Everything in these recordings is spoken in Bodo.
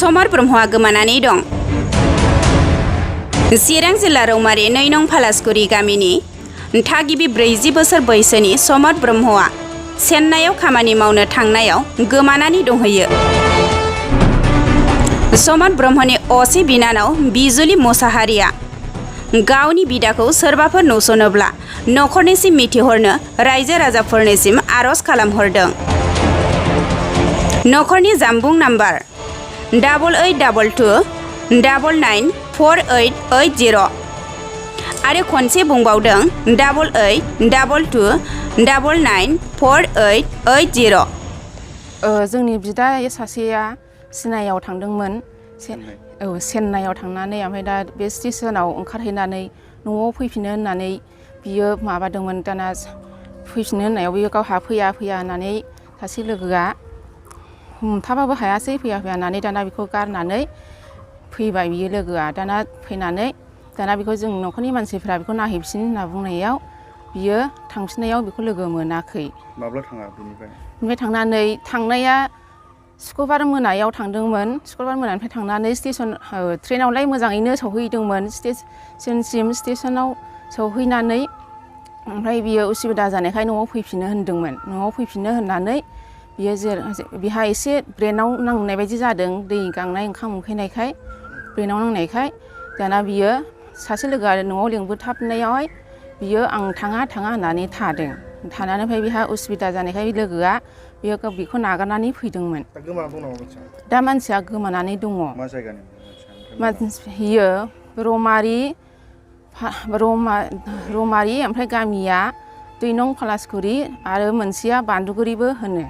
समर ब्रह्मआ गोमानानै दं। चिरां जिल्ला रौमारि 2 नं फालासगुरि गामिनि थागिबि 40 बोसोर बैसोनि समर ब्रह्मआ चेन्नाइआव खामानि मावनो थांनायाव गोमानानै दंहैयो। समर ब्रह्मनि असे बिनानाव बिजुलि मोसाहारिया गावनि बिदाखौ सोरबाफोर नुसनोब्ला नखरनिसिम मिथिहरनो रायजो राजाफोरनिसिम आरज खालामहरदों। नखरनि जानबुं नाम्बार 8822994880 आरो खनसे बुंबावदों 8822994880। जोंनि बिदा सासेया चेन्नाइआव थांदोंमोन। चेन्नाइआव थांनानै ओमफ्राय दा बे स्टेशनाव ओंखारहैनानै न'आव फैफिनो होननानै बियो माबादोंमोन। दाना फैफिनो होननायाव बियो गावहा फैया होननानै सासे लोगोआ हमथाबाबो हायासै फैया होननानै दाना बेखौ गारनानै फैबाय बियो लोगोआ। दाना फैनानै दाना बेखौ जों न'खरनि मानसिफ्रा बेखौ नायहैफिन होनना बुंनायाव बियो थांफिननायाव बेखौ लोगो मोनाखै। माब्ला थाङा बेनिफ्राय थांनानै थांनाया सुक्रबार मोनायाव थांदोंमोन। सुक्रबार मोनानिफ्राय थांनानै ट्रेनावलाय मोजाङैनो सौहैदोंमोन स्टेशनसिम। स्टेशनाव सौहैनानै ओमफ्राय बियो उसुबिदा जानायखाय न'आव फैफिनो होनदोंमोन। न'आव फैफिनो होननानै बियो बिहा एसे ब्रेनाव नांनाय बायदि जादों। दै गांनाय ओंखाम उखैनायखाय ब्रेनाव नांनायखाय दाना बियो सासे लोगोआ न'आव लिंबोथाबनायावहाय बियो आं थाङा होननानै थादों। थानानै ओमफ्राय बेहा उसुबिदा जानायखाय लोगोआ बेखौ नागारनानै फैदोंमोन। दा मानसिया गोमानानै दङ। मा जायगानि बियो रौमारि ओमफ्राय गामिया 2 नं फालासगुरि आरो मोनसेया बान्दुगुरिबो होनो।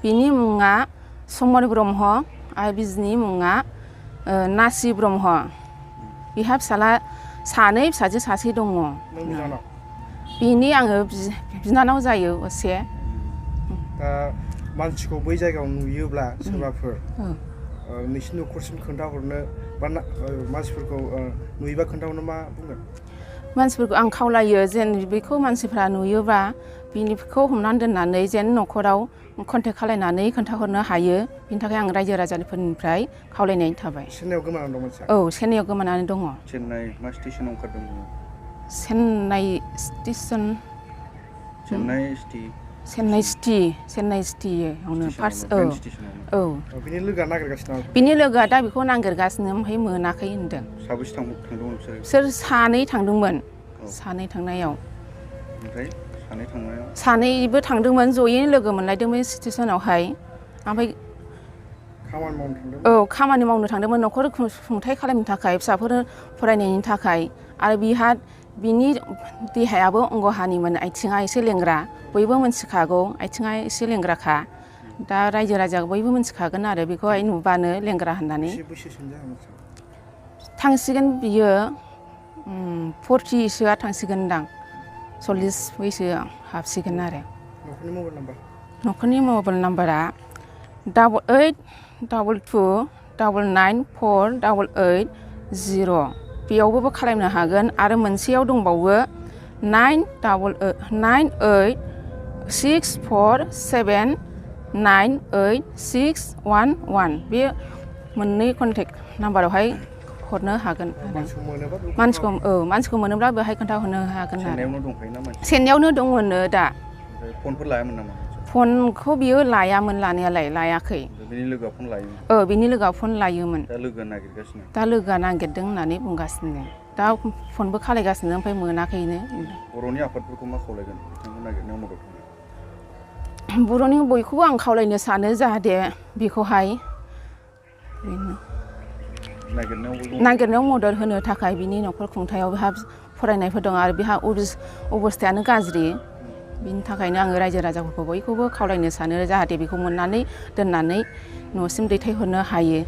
बिनि मुङा समर ब्रह्म आरो बिजिनि मुङा नासि ब्रह्म। बिहा फिसाला सानै फिसाजो सासे दङ। बिनि आङो बिनानाव जायो असे। दा मानसिखौ बै जायगायाव नुयोब्ला सोरबाफोर नोंसिनि न'खरसिम खोन्थाहरनो बा मानसिफोरखौ नुयोबा खोन्थाहरनो मा बुंगोन? मानसिफोरखौ आं खावलायो जेन बेखौ मानसिफ्रा नुयोबा बिनिखौ हमनानै दोननानै जेन न'खराव कन्टेक्ट खालायनानै खोन्थाहरनो हायो। बिनि थाखाय आं रायजो राजाफोरनिफ्राय खावलायनाय थाबाय। चेन्नाइआव गोमानानै दं मानसिया? औ चेन्नाइआव गोमानानै दङ। चेन्नाइ मा स्टेशनाव ओंखारदोंमोन? चेन्नाइ स्टेशन। चेन्नाइ सिटियावनो फार्स्ट। औ बिनि लोगोआ नागिरगासिनो? बिनि लोगोआ दा बेखौ नागिरगासिनो ओमफ्राय मोनाखै होनदों। साबेसे थांदोंमोन बिसोर सानै थांदोंमोन। सानै थांनायाव ओमफ्राय सानैबो थांदोंमोन जयैनो लोगो मोनलायदोंमोन स्टेशनावहाय। ओमफ्राय खामानि मावनो थांदोंमोन न'खर खुंथाय खालामनो थाखाय फिसाफोर फरायनायनि थाखाय। आरो बिनि देहायाबो अंगहानिमोन। आथिङा एसे लेंग्रा बयबो मिथिखागौ। आथिङा एसे लेंग्राखा। दा रायजो राजा बयबो मिथिखागोन आरो बेखौहाय नुबानो लेंग्रा होननानै। थांसिगोन बियो 40सोआ थांसिगोनदां। 40 बैसोआ हाबसिगोन आरो। न'खरनि मबाइल नाम्बारा 8822994880। बेयावबो खालामनो हागोन। आरो मोनसेयाव दंबावो 986874798611। बे मोननै कन्टेक्ट नाम्बारावहाय हरनो हागोन। मानसिखौ मोनोब्ला बेहाय खोन्थाहरनो हागोन आरो। चेन्नाइआवनो दङनो दा। फनफोर लायामोन नामा? फनखौ बियो लायामोन लानायालाय लायाखै। बिनि लोगोआ फन लायोमोन? बिनि लोगोआ फन लायोमोन। दा लोगोआ नागिरदों होननानै बुंगासिनो। दा फनबो खालायगासिनो ओमफ्राय मोनाखैनो। बर'नि आफादफोरखौ मा खावलायगोन बिथांखौ नागिरनायाव मदद होनो? बर'नि बयखौबो आं खावलायनो सानो जाहाथे बेखौहाय नागिरनायाव मदद होनो थाखाय। बिनि न'खर खुंथायाव बेहा फरायनायफोर दं आरो बेहा अबस्थायानो गाज्रि। बिनि थाखायनो आङो रायजो राजाफोरखौ बयखौबो खावलायनो सानो जाहाथे बेखौ मोननानै दोननानै न'सिम दैथायहरनो हायो।